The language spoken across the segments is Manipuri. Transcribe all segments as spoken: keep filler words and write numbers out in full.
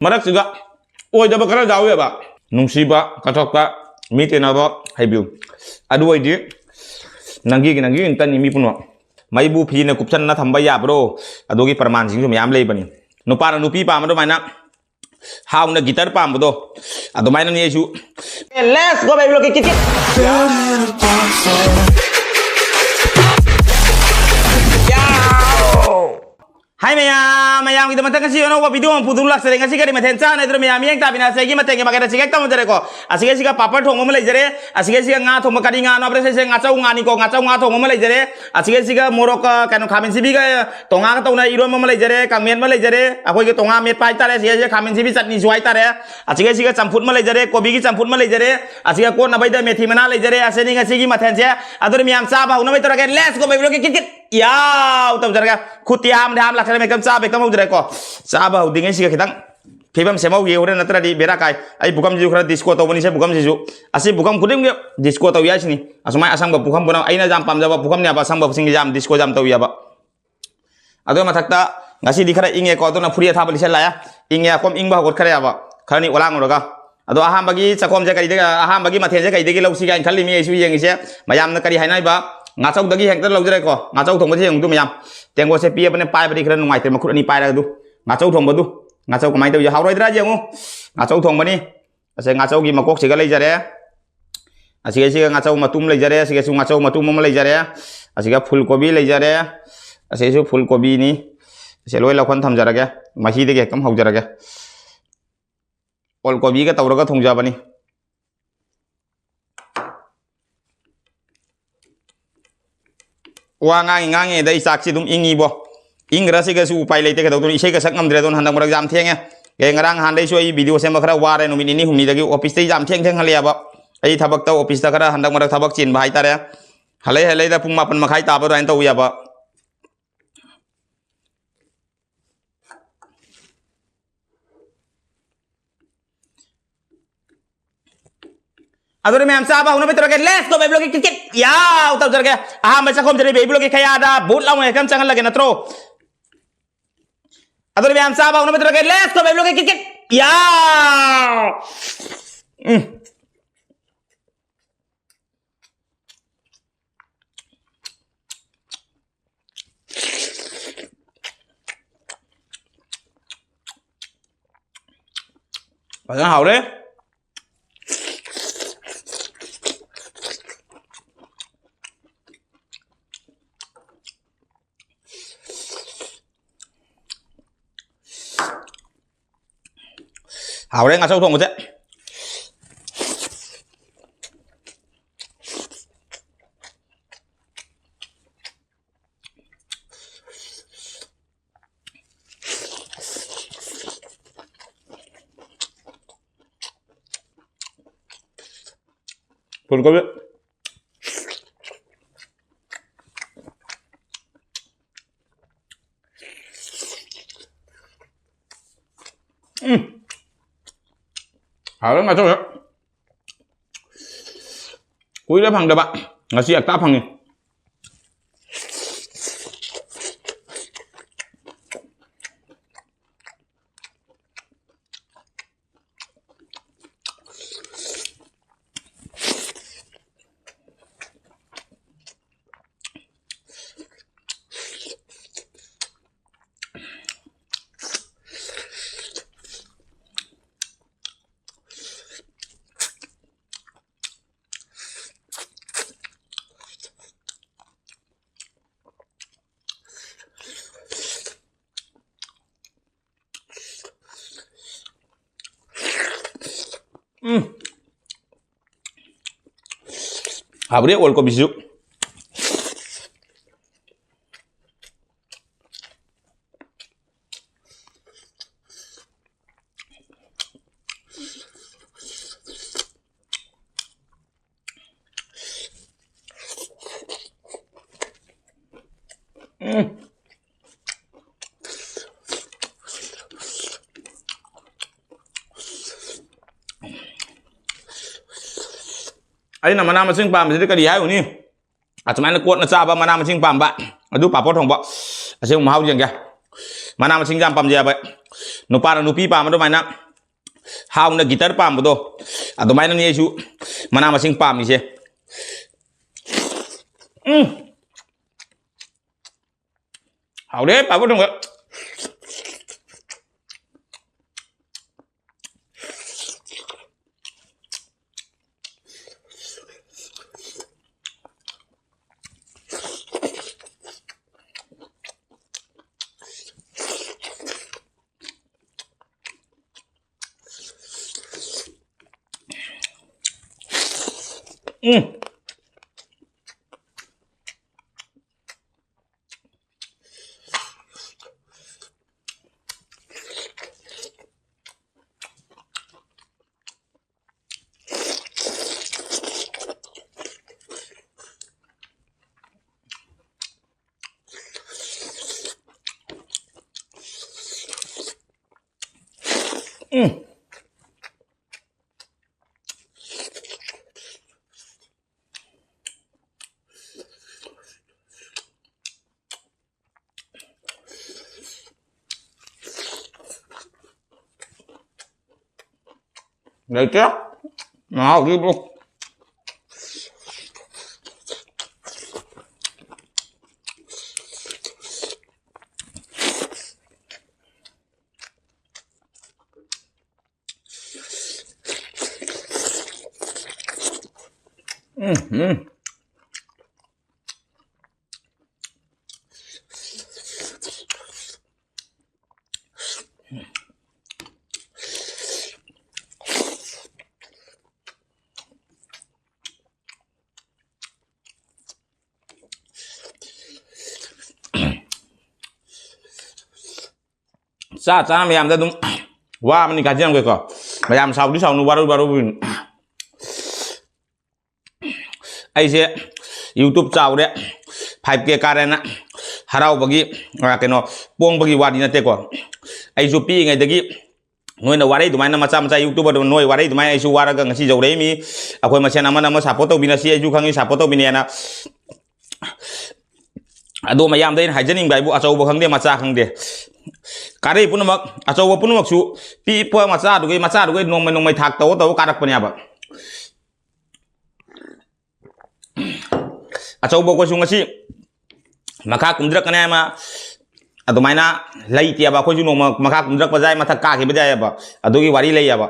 ꯃꯔꯛꯁꯤꯗ ꯑꯣꯏꯗꯕ ꯈꯔ ꯌꯥꯎꯋꯦꯕ꯫ ꯅꯨꯡꯁꯤꯕ, ꯀꯠꯊꯣꯛꯄ, ꯃꯤ ꯇꯤꯟꯅꯕ ꯍꯩꯕꯤꯌꯨ꯫ ꯑꯗꯨ ꯑꯣꯏꯗꯤ ꯅꯪꯒꯤ, ꯅꯪꯒꯤ ꯉꯥꯛꯇꯅꯤ ꯃꯤ ꯄꯨꯝꯅꯃꯛ꯫ ꯃꯩꯕꯨ ꯐꯤꯅ ꯀꯨꯞꯁꯟꯅ ꯊꯝꯕ ꯌꯥꯕ꯭ꯔꯣ? ꯑꯗꯨꯒꯤ ꯄ꯭ꯔꯃꯥꯟꯁꯤꯡꯁꯨ ꯃꯌꯥꯝ ꯂꯩꯕꯅꯤ꯫ ꯅꯨꯄꯥꯅ ꯅꯨꯄꯤ ꯄꯥꯝꯕ ꯑꯗꯨꯃꯥꯏꯅ, ꯍꯥꯎꯅ ꯒꯤꯇꯔ ꯄꯥꯝꯕꯗꯣ ꯑꯗꯨꯃꯥꯏꯅꯅꯤ ꯑꯩꯁꯨ꯫ Let's go, baby, look at it. Yo! Hi ꯃꯌꯥꯝ, ꯃꯌꯥꯝꯒꯤꯗꯃꯛꯇ ꯉꯁꯤ ꯑꯅꯧꯕ video ꯑꯃ ꯄꯨꯗꯨꯅ ꯂꯥꯛꯆꯔꯦ꯫ ꯉꯁꯤ ꯀꯔꯤ ꯃꯊꯦꯜ ꯆꯥꯅꯤ ꯍꯥꯏꯗꯨꯅ ꯃꯌꯥꯝ ꯃꯤꯠꯌꯦꯡ ꯇꯥꯕꯤꯅ ꯑꯁꯤꯒꯤ ꯃꯊꯦꯜꯒꯤ ꯃꯀꯩꯗ ꯆꯤꯀꯦꯛ ꯇꯧꯖꯔꯦꯀꯣ꯫ ꯑꯁꯤꯒ ꯑꯁꯤꯒ ꯄꯥꯄꯔ ꯊꯣꯡꯕ ꯑꯃ ꯂꯩꯖꯔꯦ꯫ ꯑꯁꯤꯒ ꯑꯁꯤꯒ ꯉꯥ ꯊꯣꯡꯕ, ꯀꯔꯤ ꯉꯥꯅꯣ ꯍꯥꯏꯕꯗ ꯁꯤꯁꯦ ꯉꯥꯆꯧ ꯉꯥꯅꯤꯀꯣ, ꯉꯥꯆꯧ ꯉꯥ ꯊꯣꯡꯕ ꯑꯃ ꯂꯩꯖꯔꯦ꯫ ꯑꯁꯤꯒ ꯑꯁꯤꯒ ꯃꯣꯔꯣꯛ, ꯑ, ꯀꯩꯅꯣ, ꯈꯥꯃꯦꯟ ꯁꯤꯕꯤꯒ ꯇꯣꯉꯥꯟꯅ ꯇꯧꯅ ꯏꯔꯣꯟꯕ ꯑꯃ ꯂꯩꯖꯔꯦ, ꯀꯥꯡꯃꯦꯠ ꯑꯃ ꯂꯩꯖꯔꯦ, ꯑꯩꯈꯣꯏꯒꯤ ꯇꯣꯉꯥꯟ ꯃꯦꯠꯄ ꯍꯥꯏꯇꯥꯔꯦ꯫ ꯑꯁꯤꯒ ꯑꯁꯤꯒ ꯈꯥꯃꯦꯟ ꯁꯤꯕꯤ ꯆꯠꯅꯤꯁꯨ ꯍꯥꯏꯇꯥꯔꯦ꯫ ꯑꯁꯤꯒ ꯑꯁꯤꯒ ꯆꯝꯐꯨꯠ ꯑꯃ ꯂꯩꯖꯔꯦ, ꯀꯣꯕꯤꯒꯤ ꯆꯝꯐꯨꯠ ꯑꯃ ꯂꯩꯖꯔꯦ꯫ ꯑꯁꯤꯒ ꯀꯣꯠꯅꯕꯩꯗ ꯃꯦꯊꯤ ꯃꯅꯥ ꯂꯩꯖꯔꯦ꯫ ꯑꯁꯤꯅꯤ ꯉꯁꯤꯒꯤ ꯃꯊꯦꯜꯁꯦ꯫ ꯑꯗꯨꯅ ꯃꯌꯥꯝ ꯆꯥꯕ ꯍꯧꯅꯕ ꯇꯧꯔꯒꯦ꯫ Let's go, baby, look at it. ꯌꯥꯎ ꯇꯧꯖꯔꯒꯦ꯫ ꯈꯨꯠꯇꯤ ꯑꯍꯥꯟꯕꯗꯤ ꯑꯍꯥꯟꯕ ꯂꯥꯛꯆꯔꯦ, ꯃꯦꯀꯞ ꯆꯥꯕ ꯍꯦꯛꯇ ꯍꯧꯖꯔꯦꯀꯣ꯫ ꯆꯥꯕ ꯍꯧꯗ꯭ꯔꯤꯉꯩꯁꯤꯒ ꯈꯤꯇꯪ ꯐꯤꯕꯝ ꯁꯦꯝꯍꯧꯒꯦ, ꯍꯣꯔꯦꯟ ꯅꯠꯇ꯭ꯔꯗꯤ ꯕꯦꯔꯥ ꯀꯥꯏ꯫ ꯑꯩ ꯄꯨꯈꯝꯁꯤꯁꯨ ꯈꯔ disco ꯇꯧꯕꯅꯤ, ꯁꯦ ꯄꯨꯈꯝꯁꯤꯁꯨ꯫ ꯑꯁꯤ ꯄꯨꯈꯝ ꯈꯨꯗꯤꯡꯒꯤ disco ꯇꯧꯏ ꯍꯥꯏꯁꯤꯅꯤ꯫ ꯑꯁꯨꯃꯥꯏꯅ ꯑꯁꯪꯕ ꯄꯨꯈꯝ ꯄꯨꯝꯅꯃꯛ ꯑꯩꯅ ꯌꯥꯝ ꯄꯥꯝꯖꯕ ꯄꯨꯈꯝꯅꯦꯕ, ꯑꯁꯪꯕꯁꯤꯡꯁꯦ ꯌꯥꯝ disco ꯌꯥꯝ ꯇꯧꯏ ꯍꯥꯏꯕ꯫ ꯑꯗꯨ ꯃꯊꯛꯇ ꯉꯁꯤꯗꯤ ꯈꯔ ꯏꯪꯉꯦꯀꯣ, ꯑꯗꯨꯅ ꯐꯨꯔꯤ ꯑꯊꯥꯕ ꯂꯤꯠꯁꯜꯂꯛꯑꯦ꯫ ꯏꯪꯉꯦ, ꯑꯀꯣꯝ ꯏꯪꯕ ꯍꯧꯒꯠꯈ꯭ꯔꯦꯕ, ꯈꯔꯅꯤ ꯑꯣꯂꯥꯡꯉꯨꯔꯒ꯫ ꯑꯗꯣ ꯑꯍꯥꯟꯕꯒꯤ ꯆꯥꯛꯈꯣꯝꯁꯦ ꯀꯩꯗꯒꯤ, ꯑꯍꯥꯟꯕꯒꯤ ꯃꯊꯦꯜꯁꯦ ꯀꯩꯗꯒꯤ ꯂꯧꯁꯤꯒꯦ ꯍꯥꯏꯅ ꯈꯜꯂꯤꯃꯤ ꯑꯩꯁꯨ ꯌꯦꯡꯉꯤꯁꯦ꯫ ꯃꯌꯥꯝꯅ ꯀꯔꯤ ꯍꯥꯏꯅꯕ? ꯉꯥꯆꯧꯗꯒꯤ ꯍꯦꯛꯇ ꯂꯧꯖꯔꯦꯀꯣ꯫ ꯉꯥꯆꯧ ꯊꯣꯡꯕꯁꯦ ꯌꯦꯡꯉꯨꯗꯨ ꯃꯌꯥꯝ꯫ ꯇꯦꯡꯀꯣꯠꯁꯦ ꯄꯤꯛꯑꯕꯅꯤꯅ ꯄꯥꯏꯕꯗꯤ ꯈꯔ ꯅꯨꯡꯉꯥꯏꯇ꯭ꯔꯦ, ꯃꯈꯨꯠ ꯑꯅꯤ ꯄꯥꯏꯔꯒ ꯑꯗꯨ꯫ ꯉꯥꯆꯧ ꯊꯣꯡꯕꯗꯨ, ꯉꯥꯆꯧ ꯀꯃꯥꯏꯅ ꯇꯧꯏ? ꯍꯥꯎꯔꯣꯏꯗ꯭ꯔꯥ ꯌꯦꯡꯉꯨ꯫ ꯉꯥꯆꯧ ꯊꯣꯡꯕꯅꯤ꯫ ꯑꯁꯦ ꯉꯥꯆꯧꯒꯤ ꯃꯀꯣꯛꯁꯤꯒ ꯂꯩꯖꯔꯦ꯫ ꯑꯁꯤꯒ, ꯑꯁꯤꯒ ꯉꯥꯆꯧ ꯃꯇꯨꯝ ꯂꯩꯖꯔꯦ꯫ ꯑꯁꯤꯒꯁꯨ ꯉꯥꯆꯧ ꯃꯇꯨꯝ ꯑꯃ ꯂꯩꯖꯔꯦ꯫ ꯑꯁꯤꯒ ꯐꯨꯜ ꯀꯣꯕꯤ ꯂꯩꯖꯔꯦ꯫ ꯑꯁꯤꯁꯨ ꯐꯨꯜ ꯀꯣꯕꯤꯅꯤ꯫ ꯑꯁꯤ ꯂꯣꯏ ꯂꯧꯈꯣꯟ ꯊꯝꯖꯔꯒꯦ꯫ ꯃꯍꯤꯗꯒꯤ ꯍꯦꯛꯇ ꯍꯧꯖꯔꯒꯦ꯫ ꯑꯣꯜ ꯀꯣꯕꯤꯒ ꯇꯧꯔꯒ ꯊꯣꯡꯖꯕꯅꯤ꯫ ꯋꯥ ꯉꯥꯡꯉꯤ ꯉꯥꯡꯉꯤꯉꯩꯗ ꯑꯩ ꯆꯥꯛꯁꯤ ꯑꯗꯨꯝ ꯏꯪꯉꯤꯕꯣ꯫ ꯏꯪꯈ꯭ꯔꯁꯤꯒꯁꯨ ꯎꯄꯥꯏ ꯂꯩꯇꯦ, ꯀꯩꯗꯧꯗꯣꯏꯅꯣ? ꯏꯁꯩꯒ ꯁꯛ ꯉꯝꯗ꯭ꯔꯦ꯫ ꯑꯗꯨꯅ ꯍꯟꯗꯛ ꯃꯔꯛ ꯌꯥꯝ ꯊꯦꯡꯉꯦ꯫ ꯑꯦ, ꯉꯔꯥꯡ ꯅꯍꯥꯟꯗꯩꯁꯨ ꯑꯩ video ꯁꯦꯝꯕ ꯈꯔ ꯋꯥꯔꯦ, ꯅꯨꯃꯤꯠ ꯅꯤꯅꯤ ꯍꯨꯝꯅꯤꯗꯒꯤ꯫ Office ꯇꯩ ꯌꯥꯝ ꯊꯦꯡ ꯊꯦꯡ ꯍꯜꯂꯛꯑꯦꯕ꯫ ꯑꯩ ꯊꯕꯛꯇ, office ꯇ ꯈꯔ ꯍꯟꯗꯛ ꯃꯔꯛ ꯊꯕꯛ ꯆꯤꯟꯕ ꯍꯥꯏꯇꯥꯔꯦ꯫ ꯍꯜꯂꯛ ꯍꯜꯂꯛꯏꯗ ꯄꯨꯡ ꯃꯥꯄꯟ ꯃꯈꯥꯏ ꯇꯥꯕ ꯑꯗꯨꯃꯥꯏꯅ ꯇꯧꯋꯦꯕ꯫ ꯑꯗꯨꯅ ꯃꯌꯥꯝ ꯆꯥꯕ ꯍꯧꯅꯕ ꯇꯧꯔꯒꯦ꯫ Let's go, baby, look at it. ꯌꯥꯎ ꯇꯧꯖꯔꯒꯦ꯫ ꯑꯍꯥꯟꯕ ꯆꯥꯛꯈꯨꯝꯁꯤꯗ baby, look at it, ꯈꯌꯥꯗ ꯕꯨꯠ ꯂꯥꯎꯅ ꯍꯦꯛꯇ ꯆꯪꯍꯜꯂꯒꯦ ꯅꯠꯇ꯭ꯔꯣ? ꯑꯗꯨꯅ ꯃꯌꯥꯝ ꯆꯥꯕ ꯍꯧꯅꯕ ꯇꯧꯔꯒꯦ꯫ Let's go, baby, look at it. ꯌꯥ! ꯎꯝ꯫ ꯐꯖꯅ ꯍꯥꯎꯔꯦ꯫ ꯍꯥꯎꯔꯦ ꯉꯥꯆꯧ ꯊꯣꯡꯕꯁꯦ꯫ ꯐꯨꯜ ꯀꯣꯕꯤ꯫ ꯎꯝ꯫ ꯍꯥꯎꯔꯦ ꯉꯥꯆꯧꯁꯦ꯫ ꯀꯨꯏꯔꯦ ꯐꯪꯗꯕ꯫ ꯉꯁꯤ ꯍꯦꯛꯇ ꯐꯪꯉꯤ꯫ ꯎꯝ꯫ ꯍꯥꯎꯔꯦ ꯑꯣꯜ ꯀꯣꯕꯤꯁꯨ꯫ ꯎꯝ꯫ ꯑꯩꯅ ꯃꯅꯥ ꯃꯁꯤꯡ ꯄꯥꯝꯕꯁꯤꯗꯤ ꯀꯔꯤ ꯍꯥꯏꯔꯨꯅꯤ? ꯑꯁꯨꯃꯥꯏꯅ ꯀꯣꯠꯅ ꯆꯥꯕ ꯃꯅꯥ ꯃꯁꯤꯡ ꯄꯥꯝꯕ, ꯑꯗꯨ ꯄꯥꯐꯣꯔ ꯊꯣꯡꯕ꯫ ꯑꯁꯦꯡꯕ ꯃꯍꯥꯎ ꯌꯦꯡꯒꯦ꯫ ꯃꯅꯥ ꯃꯁꯤꯡ ꯌꯥꯝ ꯄꯥꯝꯖꯩ ꯍꯥꯏꯕ꯫ ꯅꯨꯄꯥꯅ ꯅꯨꯄꯤ ꯄꯥꯝꯕ ꯑꯗꯨꯃꯥꯏꯅ, ꯍꯥꯎꯅ ꯒꯤꯇꯔ ꯄꯥꯝꯕꯗꯣ, ꯑꯗꯨꯃꯥꯏꯅꯅꯤ ꯑꯩꯁꯨ ꯃꯅꯥ ꯃꯁꯤꯡ ꯄꯥꯝꯃꯤꯁꯦ꯫ ꯎꯝ꯫ ꯍꯥꯎꯔꯦ, ꯄꯥꯐꯣꯔ ꯊꯣꯡꯕ꯫ ꯎꯝ꯫ ꯎꯝ꯫ ꯂꯩꯇꯦ꯫ ꯃꯍꯥꯎꯗꯤ ꯏꯕꯨ꯫ ꯎꯝ, ꯎꯝ꯫ ꯆꯥ ꯆꯥ ꯃꯌꯥꯝꯗ ꯑꯗꯨꯝ ꯋꯥ ꯑꯃꯅꯤ ꯍꯥꯏꯖꯔꯝꯒꯦꯀꯣ꯫ ꯃꯌꯥꯝ ꯁꯥꯎꯗꯤ ꯁꯥꯎꯅꯨ, ꯋꯥꯔꯧ ꯋꯥꯔꯧꯕꯤꯅꯨ꯫ ꯑꯩꯁꯦ YouTube ꯆꯥꯎꯔꯦ, five K ꯀꯥꯔꯦꯅ ꯍꯔꯥꯎꯕꯒꯤ, ꯑ, ꯀꯩꯅꯣ, ꯄꯣꯡꯕꯒꯤ ꯋꯥꯗꯤ ꯅꯠꯇꯦꯀꯣ꯫ ꯑꯩꯁꯨ ꯄꯤꯛꯏꯉꯩꯗꯒꯤ ꯅꯣꯏꯅ ꯋꯥꯔꯩ ꯑꯗꯨꯃꯥꯏꯅ, ꯃꯆꯥ ꯃꯆꯥ YouTuberꯗꯨ ꯅꯣꯏ ꯋꯥꯔꯩ ꯑꯗꯨꯃꯥꯏꯅ ꯑꯩꯁꯨ ꯋꯥꯔꯒ ꯉꯁꯤ ꯌꯧꯔꯛꯏꯃꯤ꯫ ꯑꯩꯈꯣꯏ ꯃꯁꯦꯟ ꯑꯃꯅ ꯑꯃ support ꯇꯧꯕꯤꯅꯁꯤ, ꯑꯩꯁꯨ ꯈꯪꯉꯤ support ꯇꯧꯕꯤꯅꯦꯅ꯫ ꯑꯗꯣ ꯃꯌꯥꯝꯗ ꯑꯩꯅ ꯍꯥꯏꯖꯅꯤꯡꯕ ꯍꯥꯏꯕꯨ, ꯑꯆꯧꯕ ꯈꯪꯗꯦ, ꯃꯆꯥ ꯈꯪꯗꯦ, ꯀꯥꯔꯛꯏ ꯄꯨꯝꯅꯃꯛ, ꯑꯆꯧꯕ ꯄꯨꯝꯅꯃꯛꯁꯨ ꯄꯤꯛꯄ ꯃꯆꯥꯗꯨꯒꯤ, ꯃꯆꯥꯗꯨꯒꯤ ꯅꯣꯡꯃꯩ ꯅꯣꯡꯃꯩ ꯊꯥꯛ ꯇꯧꯔ ꯇꯧꯔ ꯀꯥꯔꯛꯄꯅꯦꯕ꯫ ꯑꯆꯧꯕ ꯑꯩꯈꯣꯏꯁꯨ ꯉꯁꯤ ꯃꯈꯥ ꯀꯨꯝꯊꯔꯛꯀꯅꯤ ꯍꯥꯏꯕ ꯑꯗꯨꯃꯥꯏꯅ ꯂꯩꯇꯦꯕ꯫ ꯑꯩꯈꯣꯏꯁꯨ ꯅꯣꯡꯃ ꯃꯈꯥ ꯀꯨꯝꯊꯔꯛꯄ ꯌꯥꯏ, ꯃꯊꯛ ꯀꯥꯈꯤꯕ ꯌꯥꯏꯑꯕ꯫ ꯑꯗꯨꯒꯤ ꯋꯥꯔꯤ ꯂꯩꯌꯦꯕ꯫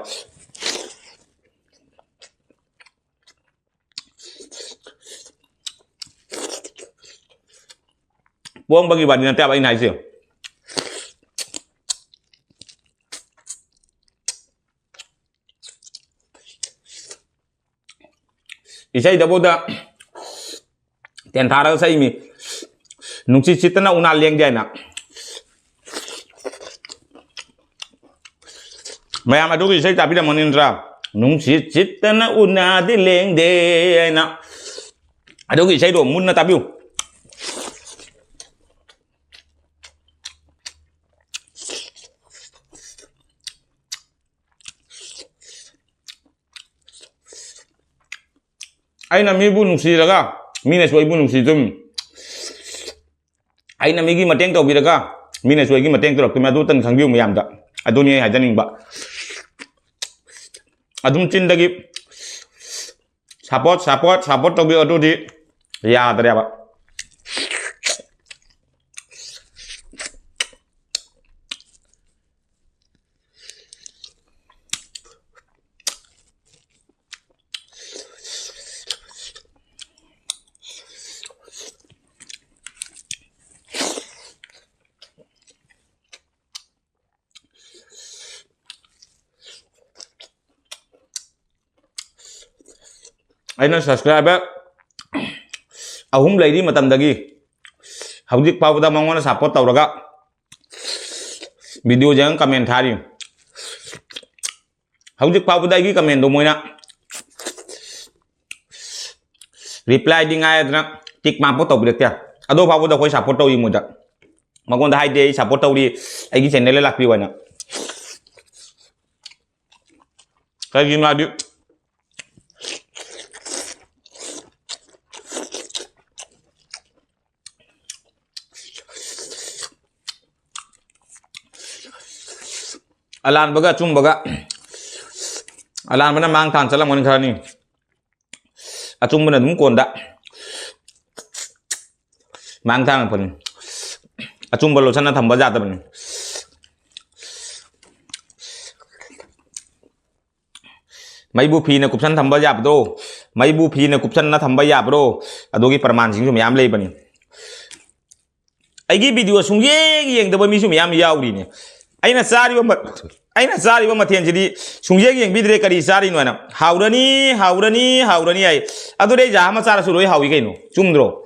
ꯄꯣꯡꯕꯒꯤ ꯋꯥꯔꯤ ꯅꯠꯇꯦꯕ ꯑꯩꯅ ꯍꯥꯏꯁꯦ꯫ ꯏꯁꯩꯗꯐꯧꯗ ꯇꯦꯟꯊꯥꯔꯒ ꯁꯛꯏꯃꯤ, "ꯅꯨꯡꯁꯤꯠ ꯁꯤꯠꯇꯅ ꯎꯅꯥ ꯂꯦꯡꯗꯦ" ꯍꯥꯏꯅ꯫ ꯃꯌꯥꯝ ꯑꯗꯨꯒꯤ ꯏꯁꯩ ꯇꯥꯕꯤꯔꯝꯃꯅꯤ ꯅꯠꯇ꯭ꯔꯥ? "ꯅꯨꯡꯁꯤꯠ ꯁꯤꯠꯇꯅ ꯎꯅꯥꯗꯤ ꯂꯦꯡꯗꯦ" ꯍꯥꯏꯅ꯫ ꯑꯗꯨꯒꯤ ꯏꯁꯩꯗꯣ ꯃꯨꯟꯅ ꯇꯥꯕꯤꯌꯨ꯫ ꯑꯩꯅ ꯃꯤꯕꯨ ꯅꯨꯡꯁꯤꯔꯒ ꯃꯤꯅꯁꯨ ꯑꯩꯕꯨ ꯅꯨꯡꯁꯤꯗꯨꯝ, ꯑꯩꯅ ꯃꯤꯒꯤ ꯃꯇꯦꯡ ꯇꯧꯕꯤꯔꯒ ꯃꯤꯅꯁꯨ ꯑꯩꯒꯤ ꯃꯇꯦꯡ ꯇꯧꯔꯛꯇꯨꯝ, ꯑꯗꯨꯇꯪ ꯈꯪꯕꯤꯌꯨ ꯃꯌꯥꯝꯗ꯫ ꯑꯗꯨꯅꯤ ꯑꯩ ꯍꯥꯏꯖꯅꯤꯡꯕ꯫ ꯑꯗꯨꯝ ꯆꯤꯟꯗꯒꯤ "ꯁꯞꯄꯣꯔꯠ, ꯁꯞꯄꯣꯔꯠ, ꯁꯞꯄꯣꯔꯠ ꯇꯧꯕꯤꯌꯨ", ꯑꯗꯨꯗꯤ ꯌꯥꯗ꯭ꯔꯦꯕ꯫ ꯑꯩꯅ subscriber ꯑꯍꯨꯝ ꯂꯩꯔꯤ ꯃꯇꯝꯗꯒꯤ ꯍꯧꯖꯤꯛ ꯐꯥꯎꯕꯗ ꯃꯉꯣꯟꯗ support ꯇꯧꯔꯒ video ꯌꯦꯡꯉ comment ꯊꯥꯔꯤ꯫ ꯍꯧꯖꯤꯛ ꯐꯥꯎꯕꯗ ꯑꯩꯒꯤ commentꯗꯣ ꯃꯣꯏꯅ replyꯗꯤ ꯉꯥꯏꯗꯅ tick markꯐꯥꯎ ꯇꯧꯕꯤꯔꯛꯇꯦ꯫ ꯑꯗꯨ ꯐꯥꯎꯕꯗ ꯑꯩꯈꯣꯏ support ꯇꯧꯔꯤ ꯃꯣꯏꯗ꯫ ꯃꯉꯣꯟꯗ ꯍꯥꯏꯗꯦ ꯑꯩ support ꯇꯧꯔꯤ, ꯑꯩꯒꯤ channelꯗ ꯂꯥꯛꯄꯤꯌꯨ ꯍꯥꯏꯅ꯫ ꯀꯩꯒꯤꯅꯣ ꯍꯥꯏꯗꯤ ꯑꯂꯥꯟꯕꯒ ꯑꯆꯨꯝꯕꯒ, ꯑꯂꯥꯟꯕꯅ ꯃꯥꯡ ꯊꯥꯅ ꯆꯠꯂꯝꯒꯅꯤ ꯈꯔꯅꯤ, ꯑꯆꯨꯝꯕꯅ ꯑꯗꯨꯝ ꯀꯣꯟꯗ ꯃꯥꯡ ꯊꯥꯅ ꯐꯅꯤ꯫ ꯑꯆꯨꯝꯕ ꯂꯣꯠꯁꯟꯅ ꯊꯝꯕ ꯌꯥꯗꯕꯅꯤ꯫ ꯃꯩꯕꯨ ꯐꯤꯅ ꯀꯨꯞꯁꯟ ꯊꯝꯕ ꯌꯥꯕꯗꯣ, ꯃꯩꯕꯨ ꯐꯤꯅ ꯀꯨꯞꯁꯟꯅ ꯊꯝꯕ ꯌꯥꯕ꯭ꯔꯣ? ꯑꯗꯨꯒꯤ ꯄ꯭ꯔꯃꯥꯟꯁꯤꯡꯁꯨ ꯃꯌꯥꯝ ꯂꯩꯕꯅꯤ꯫ ꯑꯩꯒꯤ ꯚꯤꯗꯤꯑꯣ ꯁꯨꯡꯌꯦꯡ ꯌꯦꯡꯗꯕ ꯃꯤꯁꯨ ꯃꯌꯥꯝ ꯌꯥꯎꯔꯤꯅꯦ꯫ ꯑꯩꯅ ꯆꯥꯔꯤꯕ ꯃ-, ꯑꯩꯅ ꯆꯥꯔꯤꯕ ꯃꯊꯦꯜꯁꯤꯗꯤ ꯁꯨꯡꯌꯦꯡ ꯌꯦꯡꯕꯤꯗ꯭ꯔꯦ, ꯀꯔꯤ ꯆꯥꯔꯤꯅꯣ ꯍꯥꯏꯅ꯫ "ꯍꯥꯎꯔꯅꯤ, ꯍꯥꯎꯔꯅꯤ, ꯍꯥꯎꯔꯅꯤ" ꯍꯥꯏ꯫ ꯑꯗꯨꯗꯤ ꯑꯩ ꯖꯥ ꯑꯃ ꯆꯥꯔꯁꯨ ꯂꯣꯏ ꯍꯥꯎꯏ ꯀꯩꯅꯣ, ꯆꯨꯝꯗ꯭ꯔꯣ?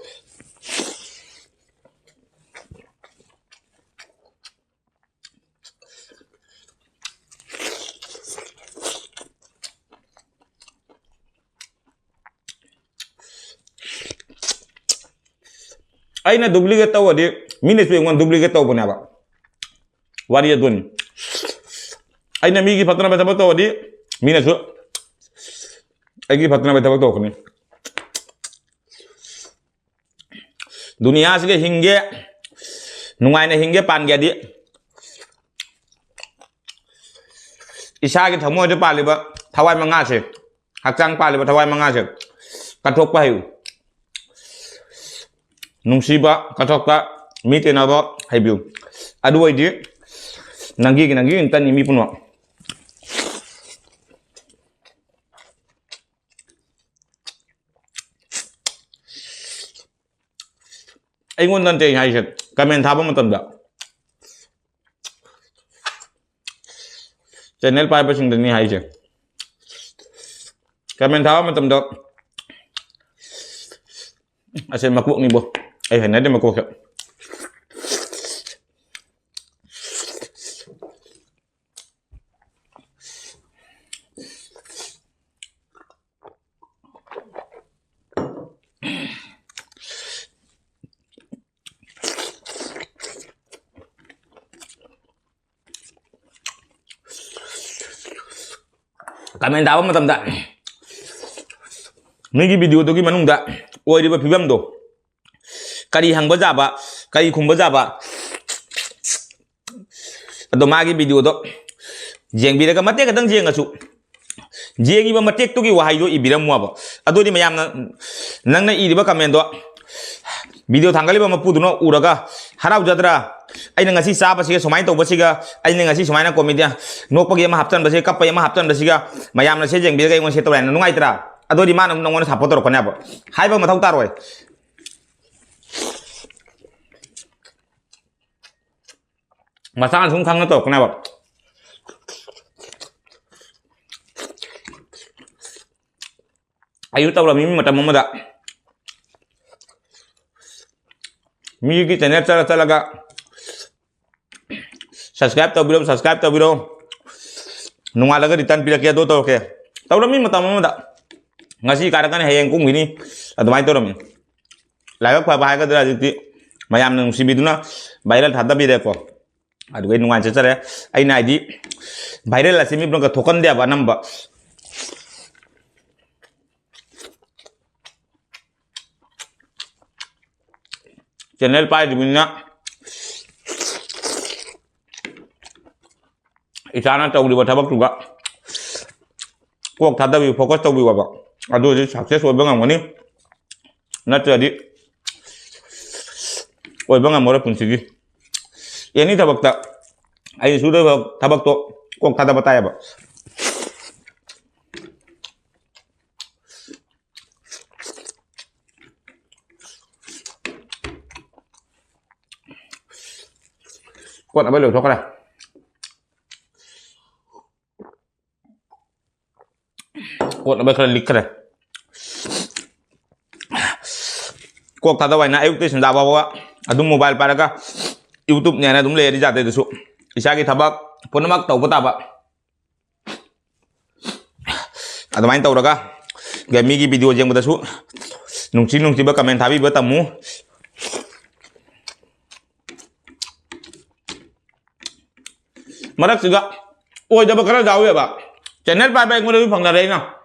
ꯑꯩꯅ duplicate ꯇꯧꯔꯗꯤ ꯃꯤꯅꯁꯨ ꯑꯩꯉꯣꯟꯗ duplicate ꯇꯧꯕꯅꯦꯕ꯫ ꯋꯥꯔꯤ ꯑꯗꯨꯅꯤ꯫ ꯑꯩꯅ ꯃꯤꯒꯤ ꯐꯠꯇꯅꯕ ꯊꯕꯛ ꯇꯧꯔꯗꯤ ꯃꯤꯅꯁꯨ ꯑꯩꯒꯤ ꯐꯠꯇꯅꯕ ꯊꯕꯛ ꯇꯧꯔꯛꯀꯅꯤ꯫ ꯗꯨꯅꯤꯌꯥꯁꯤꯒ ꯍꯤꯡꯒꯦ, ꯅꯨꯡꯉꯥꯏꯅ ꯍꯤꯡꯒꯦ ꯄꯥꯟꯒꯦꯗꯤ ꯏꯁꯥꯒꯤ ꯊꯃꯣꯏꯗ ꯄꯥꯜꯂꯤꯕ ꯊꯋꯥꯏ ꯃꯉꯥꯁꯦ, ꯍꯛꯆꯥꯡ ꯄꯥꯜꯂꯤꯕ ꯊꯋꯥꯏ ꯃꯉꯥꯁꯦ ꯀꯠꯊꯣꯛꯄ ꯍꯩꯌꯨ꯫ ꯅꯨꯡꯁꯤꯕ, ꯀꯠꯊꯣꯛꯄ, ꯃꯤ ꯇꯤꯟꯅꯕ ꯍꯩꯕꯤꯌꯨ꯫ ꯑꯗꯨ ꯑꯣꯏꯗꯤ ꯅꯪꯒꯤ, ꯅꯪꯒꯤ ꯉꯥꯛꯇꯅꯤ ꯃꯤ ꯄꯨꯝꯅꯃꯛ꯫ ꯑꯩꯉꯣꯟꯗ ꯅꯠꯇꯦ ꯑꯩꯅ ꯍꯥꯏꯁꯦ, comment ꯊꯥꯕ ꯃꯇꯝꯗ, channel ꯄꯥꯏꯕꯁꯤꯡꯗꯅꯤ ꯍꯥꯏꯁꯦ꯫ Comment ꯊꯥꯕ ꯃꯇꯝꯗ, ꯑꯁꯦ ꯃꯀꯣꯛꯅꯤꯕꯣ, ꯑꯩ ꯍꯩꯅꯗꯦ ꯃꯀꯣꯛꯁꯦ꯫ Comment ꯊꯥꯕ ꯃꯇꯝꯗ ꯃꯤꯒꯤ videoꯗꯨꯒꯤ ꯃꯅꯨꯡꯗ ꯑꯣꯏꯔꯤꯕ ꯐꯤꯕꯝꯗꯣ, ꯀꯔꯤ ꯍꯪꯕ ꯌꯥꯕ, ꯀꯔꯤ ꯈꯨꯝꯕ ꯌꯥꯕ, ꯑꯗꯣ ꯃꯥꯒꯤ videoꯗꯣ ꯌꯦꯡꯕꯤꯔꯒ ꯃꯇꯦꯛ ꯈꯛꯇꯪ ꯌꯦꯡꯉꯁꯨ, ꯌꯦꯡꯉꯤꯕ ꯃꯇꯦꯛꯇꯨꯒꯤ ꯋꯥꯍꯩꯗꯣ ꯏꯕꯤꯔꯝꯃꯣꯕ꯫ ꯑꯗꯨꯗꯤ ꯃꯌꯥꯝꯅ, ꯅꯪꯅ ꯏꯔꯤꯕ comment ꯗꯣ video ꯊꯥꯡꯒꯠꯂꯤꯕ ꯃꯄꯨꯗꯨꯅ ꯎꯔꯒ ꯍꯔꯥꯎꯖꯗ꯭ꯔꯥ? ꯑꯩꯅ ꯉꯁꯤ ꯆꯥꯕꯁꯤꯒ, ꯁꯨꯃꯥꯏꯅ ꯇꯧꯕꯁꯤꯒ, ꯑꯩꯅ ꯉꯁꯤ ꯁꯨꯃꯥꯏꯅ comedy ꯅꯣꯛꯄꯒꯤ ꯑꯃ ꯍꯥꯞꯆꯟꯕꯁꯤꯒ, ꯀꯞꯄꯒꯤ ꯑꯃ ꯍꯥꯞꯆꯟꯕꯁꯤꯒ, ꯃꯌꯥꯝꯅ ꯁꯤ ꯌꯦꯡꯕꯤꯔꯒ ꯑꯩꯉꯣꯟꯗ ꯁꯤ ꯇꯧꯔꯦ ꯍꯥꯏꯅ ꯅꯨꯡꯉꯥꯏꯇ꯭ꯔꯥ? ꯑꯗꯨꯗꯤ ꯃꯥꯅ ꯑꯃꯨꯛ ꯅꯪꯉꯣꯟꯗ support ꯇꯧꯔꯛꯀꯅꯦꯕ꯫ ꯍꯥꯏꯕ ꯃꯊꯧ ꯇꯥꯔꯣꯏ꯫ ꯃꯁꯥꯅ ꯁꯨꯝ ꯈꯪꯅ ꯇꯧꯔꯛꯀꯅꯦꯕ꯫ ꯑꯩꯁꯨ ꯇꯧꯔꯝꯃꯤ ꯃꯇꯝ ꯑꯃꯗ꯫ ꯃꯤꯒꯤ channel ꯆꯠꯂ ꯆꯠꯂꯒ subscribe ꯇꯧꯕꯤꯔꯣ, subscribe ꯇꯧꯕꯤꯔꯣ, ꯅꯣꯡꯉꯥꯜꯂꯒ return ꯄꯤꯔꯛꯀꯦ, ꯑꯗꯨ ꯇꯧꯔꯛꯀꯦ ꯇꯧꯔꯝꯃꯤ ꯃꯇꯝ ꯑꯃꯗ꯫ ꯉꯁꯤ ꯀꯥꯔꯛꯀꯅꯤ, ꯍꯌꯦꯡ ꯀꯨꯝꯈꯤꯅꯤ, ꯑꯗꯨꯃꯥꯏꯅ ꯇꯧꯔꯝꯃꯤ꯫ ꯂꯥꯏꯕꯛ ꯐꯕ ꯍꯥꯏꯒꯗ꯭ꯔꯥ, ꯍꯧꯖꯤꯛꯇꯤ ꯃꯌꯥꯝꯅ ꯅꯨꯡꯁꯤꯕꯤꯗꯨꯅ viral ꯊꯥꯗꯕꯤꯔꯦꯀꯣ꯫ ꯑꯗꯨꯒ ꯑꯩ ꯅꯨꯡꯉꯥꯏꯖꯗꯔꯦ꯫ ꯑꯩꯅ ꯍꯥꯏꯗꯤ viral ꯑꯁꯤ ꯃꯤ ꯄꯨꯝꯅꯃꯛꯇ ꯊꯣꯛꯍꯟꯗꯦꯕ ꯑꯅꯝꯕ꯫ Channel ꯄꯥꯏꯗ꯭ꯔꯤꯕꯅꯤꯅ ꯏꯁꯥꯅ ꯇꯧꯔꯤꯕ ꯊꯕꯛꯇꯨꯒ ꯀꯣꯛ ꯊꯥꯗꯕꯤꯌꯨ, focus ꯇꯧꯕꯤꯌꯣꯕ꯫ ꯑꯗꯨ ꯍꯧꯖꯤꯛ success ꯑꯣꯏꯕ ꯉꯝꯒꯅꯤ, ꯅꯠꯇ꯭ꯔꯗꯤ ꯑꯣꯏꯕ ꯉꯝꯃꯔꯣꯏ ꯄꯨꯟꯁꯤꯒꯤ꯫ Any ꯊꯕꯛꯇ ꯑꯩꯅ ꯁꯨꯗꯣꯏꯕ ꯊꯕꯛꯇꯣ ꯀꯣꯛ ꯊꯥꯗꯕ ꯇꯥꯏꯌꯦꯕ꯫ ꯀꯣꯠꯅꯕ ꯂꯣꯏꯊꯣꯛꯈ꯭ꯔꯦ꯫ ꯀꯣꯠꯅꯕ ꯈꯔ ꯂꯤꯛꯈ꯭ꯔꯦ꯫ ꯀꯣꯛ ꯊꯥꯗꯕ ꯍꯥꯏꯅ ꯑꯌꯨꯛꯇꯩ ꯁꯟꯗꯥ ꯐꯥꯎꯕ ꯑꯗꯨꯝ mobile ꯄꯥꯏꯔꯒ YouTube ꯅꯦꯅ ꯑꯗꯨꯝ ꯂꯩꯔꯗꯤ ꯌꯥꯗꯦ꯫ ꯑꯗꯨꯁꯨ ꯏꯁꯥꯒꯤ ꯊꯕꯛ ꯄꯨꯝꯅꯃꯛ ꯇꯧꯕ ꯇꯥꯕ꯫ ꯑꯗꯨꯃꯥꯏꯅ ꯇꯧꯔꯒ ꯃꯤꯒꯤ video ꯌꯦꯡꯕꯗꯁꯨ ꯅꯨꯡꯁꯤ ꯅꯨꯡꯁꯤꯕ comment ꯊꯥꯕꯤꯕ ꯇꯝꯃꯨ꯫ ꯃꯔꯛꯁꯤꯗ ꯑꯣꯏꯗꯕ ꯈꯔ ꯌꯥꯎꯋꯦꯕ꯫ Channel ꯄꯥꯏꯕ ꯑꯩꯉꯣꯟꯗꯁꯨ ꯐꯪꯅꯔꯦ, ꯑꯩꯅ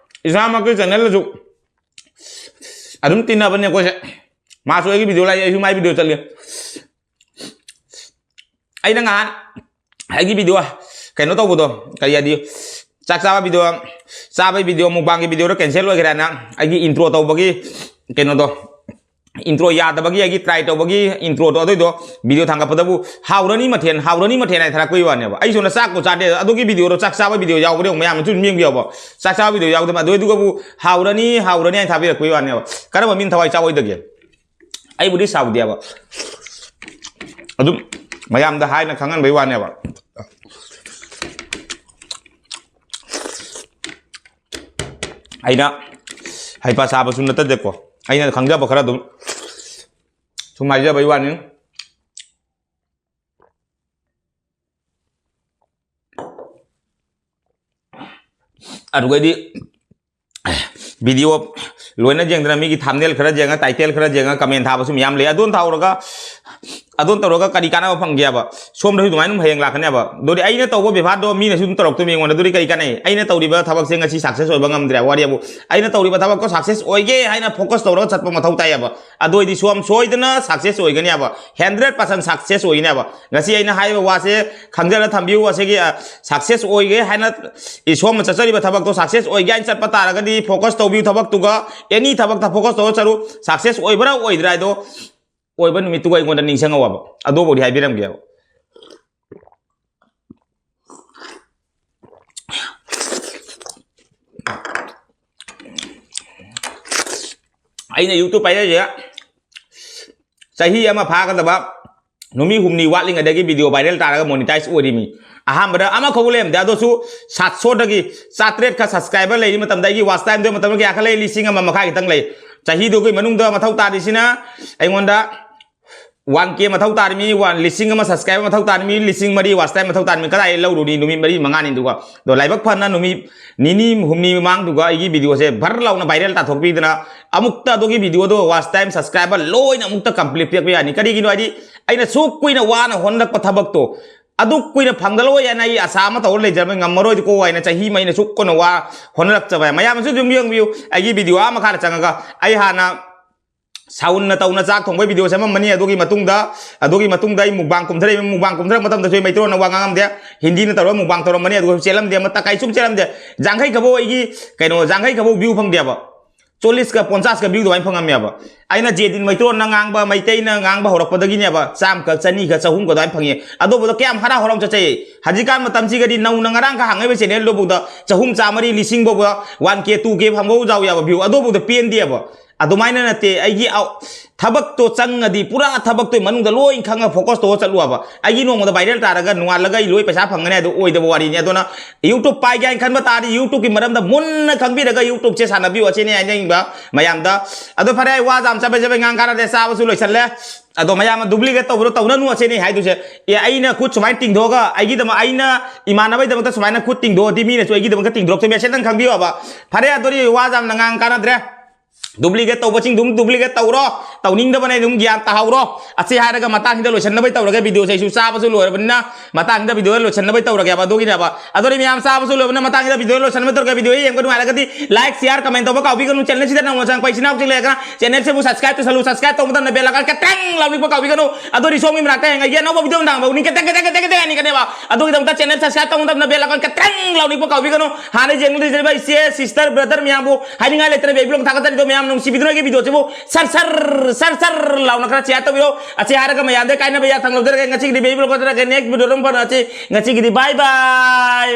ꯏꯁꯥꯃꯛꯀꯤ channelꯗꯁꯨ ꯑꯗꯨꯝ ꯇꯤꯟꯅꯕꯅꯦ ꯑꯩꯈꯣꯏꯁꯦ꯫ ꯃꯥꯁꯨ ꯑꯩꯒꯤ video ꯂꯥꯛꯏ, ꯑꯩꯁꯨ ꯃꯥꯏ video ꯆꯠꯂꯤ꯫ ꯑꯩꯅ ꯉꯍꯥꯟ ꯑꯩꯒꯤ video ꯀꯩꯅꯣ ꯇꯧꯕꯗꯣ, ꯀꯔꯤ ꯍꯥꯏꯗꯤ, ꯆꯥꯛ ꯆꯥꯕ ꯚꯤꯗꯤꯑꯣ, ꯆꯥꯕꯩ ꯚꯤꯗꯤꯑꯣ, ꯃꯨꯛꯕꯥꯡꯒꯤ ꯚꯤꯗꯤꯑꯣꯗꯣ ꯀꯦꯟꯁꯦꯜ ꯑꯣꯏꯈ꯭ꯔꯦꯅ ꯑꯩꯒꯤ ꯏꯟꯇ꯭ꯔꯣ ꯇꯧꯕꯒꯤ ꯀꯩꯅꯣꯗꯣ, ꯏꯟꯇ꯭ꯔꯣ ꯌꯥꯗꯕꯒꯤ ꯑꯩꯒꯤ ꯇ꯭ꯔꯥꯏ ꯇꯧꯕꯒꯤ ꯏꯟꯇ꯭ꯔꯣꯗꯣ, ꯑꯗꯨꯏꯗꯣ ꯚꯤꯗꯤꯑꯣ ꯊꯥꯡꯒꯠꯄꯗꯕꯨ "ꯍꯥꯎꯔꯅꯤ ꯃꯊꯦꯜ, ꯍꯥꯎꯔꯅꯤ ꯃꯊꯦꯜ" ꯍꯥꯏꯅ ꯊꯥꯔꯛꯄꯒꯤ ꯋꯥꯅꯦꯕ꯫ ꯑꯩ ꯁꯣꯝꯗ ꯆꯥꯛꯄꯨ ꯆꯥꯗꯦ, ꯑꯗꯨꯒꯤ ꯚꯤꯗꯤꯑꯣꯗꯣ, ꯆꯥꯛ ꯆꯥꯕ ꯚꯤꯗꯤꯑꯣ ꯌꯥꯎꯕ꯭ꯔꯥ ꯌꯦꯡꯉꯨ, ꯃꯌꯥꯝꯅꯁꯨ ꯑꯗꯨꯝ ꯌꯦꯡꯕꯤꯌꯣꯕ꯫ ꯆꯥꯛ ꯆꯥꯕ ꯚꯤꯗꯤꯑꯣ ꯌꯥꯎꯗꯕ, ꯑꯗꯨ ꯑꯗꯨꯒꯕꯨ "ꯍꯥꯎꯔꯅꯤ, ꯍꯥꯎꯔꯅꯤ" ꯍꯥꯏꯅ ꯊꯥꯕꯤꯔꯛꯄꯒꯤ ꯋꯥꯅꯦꯕ꯫ ꯀꯔꯝꯕ ꯃꯤꯅ ꯊꯋꯥꯏ ꯆꯥꯎꯑꯣꯏꯗꯒꯦ? ꯑꯩꯕꯨꯗꯤ ꯁꯥꯎꯗꯦꯕ, ꯑꯗꯨꯝ ꯃꯌꯥꯝꯗ ꯍꯥꯏꯅ ꯈꯪꯍꯟꯕꯩ ꯋꯥꯅꯦꯕ꯫ ꯑꯩꯅ ꯍꯩꯄꯥ ꯁꯥꯕꯁꯨ ꯅꯠꯇꯗꯦꯀꯣ, ꯑꯩꯅ ꯈꯪꯖꯕ ꯈꯔ ꯑꯗꯨꯝ ꯁꯨꯝ ꯍꯥꯏꯖꯕꯩ ꯋꯥꯅꯤ꯫ ꯑꯗꯨꯒꯩꯗꯤ ꯚꯤꯗꯤꯑꯣ ꯂꯣꯏꯅ ꯌꯦꯡꯗꯅ ꯃꯤꯒꯤ ꯊꯥꯝꯅꯦꯜ ꯈꯔ ꯌꯦꯡꯉ, ꯇꯥꯏꯇꯦꯜ ꯈꯔ ꯌꯦꯡꯉ, ꯀꯃꯦꯟ ꯊꯥꯕꯁꯨ ꯃꯌꯥꯝ ꯂꯩ꯫ ꯑꯗꯨ ꯇꯧꯔꯒ, ꯑꯗꯨ ꯇꯧꯔꯒ ꯀꯔꯤ ꯀꯥꯟꯅꯕ ꯐꯪꯒꯦꯕ? ꯁꯣꯝꯗꯁꯨ ꯑꯗꯨꯃꯥꯏꯅ ꯑꯗꯨꯝ ꯍꯌꯦꯡ ꯂꯥꯛꯀꯅꯦꯕ꯫ ꯑꯗꯨꯗꯤ ꯑꯩꯅ ꯇꯧꯕ ꯕꯦꯕꯥꯔꯗꯣ ꯃꯤꯅꯁꯨ ꯑꯗꯨꯝ ꯇꯧꯔꯛꯇꯣꯏꯅꯤ ꯑꯩꯉꯣꯟꯗ꯫ ꯑꯗꯨꯗꯤ ꯀꯔꯤ ꯀꯥꯟꯅꯩ? ꯑꯩꯅ ꯇꯧꯔꯤꯕ ꯊꯕꯛꯁꯦ ꯉꯁꯤ ꯁꯛꯁꯦꯁ ꯑꯣꯏꯕ ꯉꯝꯗ꯭ꯔꯦ, ꯋꯥꯔꯤꯕꯨ꯫ ꯑꯩꯅ ꯇꯧꯔꯤꯕ ꯊꯕꯛꯇꯣ ꯁꯛꯁꯦꯁ ꯑꯣꯏꯒꯦ ꯍꯥꯏꯅ ꯐꯣꯀꯁ ꯇꯧꯔꯒ ꯆꯠꯄ ꯃꯊꯧ ꯇꯥꯏꯌꯦꯕ꯫ ꯑꯗꯨ ꯑꯣꯏꯗꯤ ꯁꯣꯝ ꯁꯣꯏꯗꯅ ꯁꯛꯁꯦꯁ ꯑꯣꯏꯒꯅꯦꯕ, ꯍꯟꯗ꯭ꯔꯦꯠ ꯄꯥꯔꯁꯦꯟ ꯁꯛꯁꯦꯁ ꯑꯣꯏꯒꯅꯦꯕ꯫ ꯉꯁꯤ ꯑꯩꯅ ꯍꯥꯏꯔꯤꯕ ꯋꯥꯁꯦ ꯈꯪꯖꯔ ꯊꯝꯕꯤꯌꯨ꯫ ꯑꯁꯤꯒꯤ, ꯑ, ꯁꯛꯁꯦꯁ ꯑꯣꯏꯒꯦ ꯍꯥꯏꯅ ꯏꯁꯣꯝꯅ ꯆꯠꯆꯔꯤꯕ ꯊꯕꯛꯇꯣ ꯁꯛꯁꯦꯁ ꯑꯣꯏꯒꯦ ꯍꯥꯏꯅ ꯆꯠꯄ ꯇꯥꯔꯒꯗꯤ ꯐꯣꯀꯁ ꯇꯧꯕꯤꯌꯨ ꯊꯕꯛꯇꯨꯒ꯫ ꯑꯦꯅꯤ ꯊꯕꯛꯇ ꯐꯣꯀꯁ ꯇꯧꯔ ꯆꯠꯂꯨ꯫ ꯁꯛꯁꯦꯁ ꯑꯣꯏꯕ꯭ꯔꯥ ꯑꯣꯏꯗ꯭ꯔꯥ ꯍꯥꯏꯗꯣ ꯑꯣꯏꯕ ꯅꯨꯃꯤꯠꯇꯨꯒ ꯑꯩꯉꯣꯟꯗ ꯅꯤꯡꯁꯤꯡꯍꯧꯕ꯫ ꯑꯗꯨꯕꯨꯗꯤ ꯍꯥꯏꯕꯤꯔꯝꯒꯦꯕ꯫ ꯑꯩꯅ YouTube ꯄꯥꯏꯔꯛꯏꯁꯦ ꯆꯍꯤ ꯑꯃ ꯐꯥꯒꯗꯕ ꯅꯨꯃꯤꯠ ꯍꯨꯝꯅꯤ ꯋꯥꯠꯂꯤꯉꯩꯗꯒꯤ ꯚꯤꯗꯤꯑꯣ ꯚꯥꯏꯔꯦꯜ ꯇꯥꯔꯒ ꯃꯣꯅꯤꯇꯥꯏꯁ ꯑꯣꯏꯔꯤꯃꯤ꯫ ꯑꯍꯥꯟꯕꯗ ꯑꯃꯈꯧꯕ ꯂꯩꯔꯝꯗꯦ, ꯑꯗꯨꯁꯨ ꯁꯥꯠ ꯁꯣꯗꯒꯤ ꯆꯥꯇ꯭ꯔꯦꯠ ꯈꯛ ꯁꯕꯁꯀ꯭ꯔꯥꯏꯕꯔ ꯂꯩꯔꯤ ꯃꯇꯝꯗ ꯑꯩꯒꯤ ꯋꯥꯆ ꯇꯥꯏꯝꯗꯣ ꯃꯇꯝꯗ ꯀꯌꯥ ꯈꯛ ꯂꯩ? ꯂꯤꯁꯤꯡ ꯑꯃ ꯃꯈꯥꯏ ꯈꯛꯇꯪ ꯂꯩ꯫ ꯆꯍꯤꯗꯨꯒꯤ ꯃꯅꯨꯡꯗ ꯃꯊꯧ ꯇꯥꯔꯤꯁꯤꯅ ꯑꯩꯉꯣꯟꯗ ꯋꯥꯟ ꯀꯦ ꯃꯊꯧ ꯇꯥꯔꯤꯃꯤ, ꯋꯥꯟ, ꯂꯤꯁꯤꯡ ꯑꯃ ꯁꯕꯁꯀ꯭ꯔꯥꯏꯕꯔ ꯃꯊꯧ ꯇꯥꯔꯤꯃꯤ, ꯂꯤꯁꯤꯡ ꯃꯔꯤ ꯋꯥꯆ ꯇꯥꯏꯝ ꯃꯊꯧ ꯇꯥꯔꯤꯃꯤ꯫ ꯀꯗꯥꯏ ꯂꯧꯔꯨꯅꯤ ꯅꯨꯃꯤꯠ ꯃꯔꯤ ꯃꯉꯥꯅꯤꯗꯨꯒ? ꯑꯗꯣ ꯂꯥꯏꯕꯛ ꯐꯅ ꯅꯨꯃꯤꯠ ꯅꯤꯅꯤ ꯍꯨꯝꯅꯤ ꯃꯃꯥꯡꯗꯨꯒ ꯑꯩꯒꯤ ꯚꯤꯗꯤꯑꯣꯁꯦ ꯚꯔ ꯂꯥꯎꯅ ꯚꯥꯏꯔꯦꯜ ꯇꯥꯊꯣꯛꯄꯤꯗꯅ ꯑꯃꯨꯛꯇ ꯑꯗꯨꯒꯤ ꯚꯤꯗꯤꯑꯣꯗꯣ ꯋꯥꯆ ꯇꯥꯏꯝ, ꯁꯕꯁꯀ꯭ꯔꯥꯏꯕꯔ ꯂꯣꯏꯅ ꯑꯃꯨꯛꯇ ꯀꯝꯄ꯭ꯂꯤꯠ ꯄꯤꯔꯛꯄ ꯌꯥꯅꯤ꯫ ꯀꯔꯤꯒꯤꯅꯣ ꯍꯥꯏꯗꯤ ꯑꯩꯅ ꯁꯨꯛ ꯀꯨꯏꯅ ꯋꯥꯅ ꯍꯣꯠꯅꯔꯛꯄ ꯊꯕꯛꯇꯣ ꯑꯗꯨ ꯀꯨꯏꯅ ꯐꯪꯒꯂꯣꯏ ꯍꯥꯏꯅ ꯑꯩ ꯑꯁꯥ ꯑꯃ ꯇꯧꯔ ꯂꯩꯖꯔꯝꯕ ꯉꯝꯃꯔꯣꯏꯀꯣ ꯍꯥꯏꯅ ꯆꯍꯤ ꯑꯃ ꯑꯩꯅ ꯁꯨꯛ ꯀꯨꯏꯅ ꯋꯥ ꯍꯣꯠꯅꯔꯛꯆꯕ꯫ ꯃꯌꯥꯝꯅꯁꯨ ꯑꯗꯨꯝ ꯌꯦꯡꯕꯤꯌꯨ ꯑꯩꯒꯤ ꯚꯤꯗꯤꯑꯣ ꯑꯥ ꯃꯈꯥꯗ ꯆꯪꯉꯒ꯫ ꯑꯩ ꯍꯥꯟꯅ ꯁꯥꯎꯟꯅ ꯇꯧꯅ ꯆꯥꯛ ꯊꯣꯡꯕꯒꯤ ꯚꯤꯗꯤꯑꯣ ꯁꯦꯝꯃꯝꯕꯅꯤ꯫ ꯑꯗꯨꯒꯤ ꯃꯇꯨꯡꯗ, ꯑꯗꯨꯒꯤ ꯃꯇꯨꯡꯗ ꯑꯩ ꯃꯨꯛꯕꯥꯡ ꯀꯨꯝꯊꯔꯛꯏ꯫ ꯃꯨꯛꯕꯥꯡ ꯀꯨꯝꯊꯔꯛꯄ ꯃꯇꯝꯗꯁꯨ ꯑꯩ ꯃꯩꯇꯩꯂꯣꯟꯅ ꯋꯥ ꯉꯥꯡꯉꯝꯗꯦ, ꯍꯤꯟꯗꯤꯅ ꯇꯧꯔꯒ ꯃꯨꯛꯕꯥꯡ ꯇꯧꯔꯝꯕꯅꯤ꯫ ꯑꯗꯨꯒ ꯆꯦꯜꯂꯝꯗꯦ, ꯃꯇ ꯀꯥꯏ ꯁꯨꯝ ꯆꯦꯜꯂꯝꯗꯦ꯫ ꯌꯥꯡꯈꯩ ꯈꯛꯐꯧ ꯑꯩꯒꯤ, ꯀꯩꯅꯣ, ꯌꯥꯡꯈꯩ ꯈꯛꯐꯧ ꯚ꯭ꯌꯨ ꯐꯪꯗꯦꯕ꯫ ꯆꯣꯂꯤꯁꯀ ꯄꯣꯟꯆꯥꯁꯀ ꯚ꯭ꯌꯨ ꯑꯗꯨꯃꯥꯏꯅ ꯐꯪꯉꯝꯃꯦꯕ꯫ ꯑꯩꯅ ꯖꯦꯗꯤꯟ ꯃꯩꯇꯩꯂꯣꯟꯅ ꯉꯥꯡꯕ, ꯃꯩꯇꯩꯅ ꯉꯥꯡꯕ ꯍꯧꯔꯛꯄꯗꯒꯤꯅꯦꯕ, ꯆꯥꯝꯃꯒ, ꯆꯅꯤꯒ, ꯆꯍꯨꯝꯒ ꯑꯗꯨꯃꯥꯏꯅ ꯐꯪꯉꯤ꯫ ꯑꯗꯨꯕꯨꯗ ꯀꯌꯥꯝ ꯍꯔꯥꯎ ꯍꯔꯥꯎ ꯆꯠꯆꯩ꯫ ꯍꯧꯖꯤꯛꯀꯥꯟ ꯃꯇꯝꯁꯤꯒꯗꯤ ꯅꯧꯅ ꯉꯔꯥꯡ ꯈꯛ ꯍꯥꯡꯉꯛꯏꯕ ꯆꯦꯅꯦꯜꯗꯨꯕꯨꯗ ꯆꯍꯨꯝ, ꯆꯥꯝꯃꯔꯤ, ꯂꯤꯁꯤꯡ ꯐꯥꯎꯕ, ꯋꯥꯟ ꯀꯦ, ꯇꯨ ꯀꯦ ꯐꯪꯕ ꯐꯥꯎ ꯌꯥꯎꯕ ꯚ꯭ꯌꯨ꯫ ꯑꯗꯨꯕꯨꯗ ꯄꯦꯟꯗꯦꯕ꯫ ꯑꯗꯨꯃꯥꯏꯅ ꯅꯠꯇꯦ, ꯑꯩꯒꯤ ꯑꯥꯎ-, ꯊꯕꯛꯇꯣ ꯆꯪꯉꯗꯤ ꯄꯨꯔꯥ ꯊꯕꯛꯇꯣ ꯃꯅꯨꯡꯗ ꯂꯣꯏ ꯈꯪꯉ ꯐꯣꯀꯁ ꯇꯧꯔ ꯆꯠꯂꯨ ꯍꯥꯏꯕ꯫ ꯑꯩꯒꯤ ꯅꯣꯡꯃꯗ ꯚꯥꯏꯔꯦꯜ ꯇꯥꯔꯒ ꯅꯣꯡꯉꯥꯜꯂꯒ ꯑꯩ ꯂꯣꯏ ꯄꯩꯁꯥ ꯐꯪꯒꯅꯤ ꯍꯥꯏꯗꯣ ꯑꯣꯏꯗꯕ ꯋꯥꯔꯤꯅꯤ꯫ ꯑꯗꯨꯅ YouTube ꯄꯥꯏꯒꯦ ꯍꯥꯏꯅ ꯈꯟꯕ ꯇꯥꯔꯗꯤ YouTubeꯀꯤ ꯃꯔꯝꯗ ꯃꯨꯟꯅ ꯈꯪꯕꯤꯔꯒ YouTubeꯁꯦ ꯁꯥꯟꯅꯕꯤꯌꯨ, ꯑꯁꯤꯅꯤ ꯍꯥꯏꯅꯤꯡꯕ ꯃꯌꯥꯝꯗ꯫ ꯑꯗꯣ ꯐꯔꯦ, ꯑꯩ ꯋꯥ ꯌꯥꯝ ꯆꯕꯦ ꯆꯕꯦ ꯉꯥꯡ ꯀꯥꯟꯅꯗꯦ, ꯆꯥꯕꯁꯨ ꯂꯣꯏꯁꯜꯂꯦ꯫ ꯑꯗꯣ ꯃꯌꯥꯝ ꯗꯨꯄ꯭ꯂꯤꯀꯦꯠ ꯇꯧꯕꯗꯣ ꯇꯧꯅꯅꯨ, ꯑꯁꯤꯅꯤ ꯍꯥꯏꯗꯣꯏꯁꯦ꯫ ꯑꯦ, ꯑꯩꯅ ꯈꯨꯠ ꯁꯨꯃꯥꯏꯅ ꯇꯤꯡꯊꯣꯛꯑꯒ ꯑꯩꯒꯤꯗꯃꯛ, ꯑꯩꯅ ꯏꯃꯥꯟꯅꯕꯒꯤꯗꯃꯛꯇ ꯁꯨꯃꯥꯏꯅ ꯈꯨꯠ ꯇꯤꯡꯊꯣꯛꯑꯗꯤ ꯃꯤꯅꯁꯨ ꯑꯩꯒꯤꯗꯃꯛꯇ ꯇꯤꯡꯊꯣꯔꯛꯇꯣꯏꯅꯤ꯫ ꯑꯁꯤꯇꯪ ꯈꯪꯕꯤꯌꯣꯕ꯫ ꯐꯔꯦ, ꯑꯗꯨꯗꯤ ꯋꯥ ꯌꯥꯝꯅ ꯉꯥꯡ ꯀꯥꯟꯅꯗ꯭ꯔꯦ꯫ ꯗꯨꯄ꯭ꯂꯤꯀꯦꯠ ꯇꯧꯕꯁꯤꯡꯗꯨꯝ ꯗꯨꯄ꯭ꯂꯤꯀꯦꯠ ꯇꯧꯔꯣ, ꯇꯧꯅꯤꯡꯗꯕꯅꯦ ꯑꯗꯨꯝ ꯒ꯭ꯌꯥꯟ ꯇꯥꯍꯧꯔꯣ꯫ ꯑꯁꯤ ꯍꯥꯏꯔꯒ ꯃꯇꯥꯡꯁꯤꯗ ꯂꯣꯏꯁꯤꯟꯅꯕꯩ ꯇꯧꯔꯒꯦ, ꯚꯤꯗꯤꯑꯣꯁꯦ ꯑꯩꯁꯨ ꯆꯥꯕꯁꯨ ꯂꯣꯏꯔꯕꯅꯤꯅ ꯃꯇꯥꯡꯁꯤꯗ ꯚꯤꯗꯤꯑꯣ ꯂꯣꯏꯁꯤꯟꯅꯕꯩ ꯇꯧꯔꯒꯦꯕ꯫ ꯑꯗꯨꯒꯤꯅꯦꯕ꯫ ꯑꯗꯨꯗꯤ ꯃꯌꯥꯝ ꯆꯥꯕꯁꯨ ꯂꯣꯏꯕꯅ ꯃꯇꯥꯡꯁꯤꯗ ꯚꯤꯗꯤꯑꯣ ꯂꯣꯏꯁꯤꯟꯅꯕꯩ ꯇꯧꯔꯒꯦ꯫ ꯚꯤꯗꯤꯑꯣ ꯌꯦꯡꯕ ꯅꯨꯡꯉꯥꯏꯔꯒꯗꯤ like, share, comment ꯇꯧꯕ ꯀꯥꯎꯕꯤꯒꯅꯨ꯫ ꯆꯦꯅꯦꯜꯁꯤꯗ ꯅꯧꯅ ꯆꯪꯉꯛꯄ ꯏꯆꯤꯟ ꯏꯅꯥꯎꯁꯤꯡ ꯂꯩꯔꯒꯅ ꯆꯦꯅꯦꯜꯁꯤꯕꯨ subscribe ꯇꯧꯁꯜꯂꯨ꯫ Subscribe ꯇꯧꯕ ꯃꯇꯝꯗ bell icon ꯈꯤꯇꯪ ꯂꯥꯎꯅꯤꯛꯄ ꯀꯥꯎꯕꯤꯒꯅꯨ꯫ ꯑꯗꯨꯗꯤ ꯁꯣꯝꯒꯤ ꯃꯅꯥꯛꯇ ꯍꯌꯦꯡ ꯑꯩꯒꯤ ꯑꯅꯧꯕ ꯚꯤꯗꯤꯑꯣ ꯅꯨꯡꯗꯥꯡ ꯐꯥꯎꯅꯤ ꯀꯦꯇꯦꯛ ꯀꯦꯇꯦꯛ ꯀꯦꯇꯦꯛ ꯍꯥꯏꯅꯤꯡꯒꯅꯦꯕ꯫ ꯑꯗꯨꯒꯤꯗꯃꯛꯇ ꯆꯦꯅꯦꯜ subscribe ꯇꯧꯕ ꯃꯇꯝꯗ bell icon ꯈꯤꯇꯪ ꯂꯥꯎꯅꯤꯛꯄ ꯀꯥꯎꯕꯤꯒꯅꯨ꯫ ꯍꯥꯟꯅ ꯌꯦꯡꯂꯤꯕ ꯏꯆꯦ, sister, brother ꯃꯌꯥꯝꯕꯨ ꯍꯥꯏꯅꯤꯡꯉꯥꯏ ꯂꯩꯇꯅ baby vlog ꯊꯥꯒꯠꯆꯔꯤꯗꯣ ꯃꯌꯥꯝ ꯅꯨꯡꯁꯤꯕꯤꯗꯨꯅ ꯑꯩꯒꯤ ꯚꯤꯗꯤꯑꯣꯁꯤꯕꯨ ꯁꯔ ꯁꯔ ꯁꯔ ꯁꯔ ꯂꯥꯎꯅ ꯈꯔ share ꯇꯧꯕꯤꯔꯣ꯫ ꯑꯁꯤ ꯍꯥꯏꯔꯒ ꯃꯌꯥꯝꯗ ꯀꯥꯏꯅꯕ ꯌꯥꯊꯪ ꯂꯧꯖꯔꯒꯦ꯫ ꯉꯁꯤꯒꯤꯗꯤ baby vlog ꯅꯠꯇ꯭ꯔꯒ next video ꯑꯗꯨꯝ ꯐꯪꯅꯁꯤ꯫ ꯉꯁꯤꯒꯤꯗꯤ bye bye꯫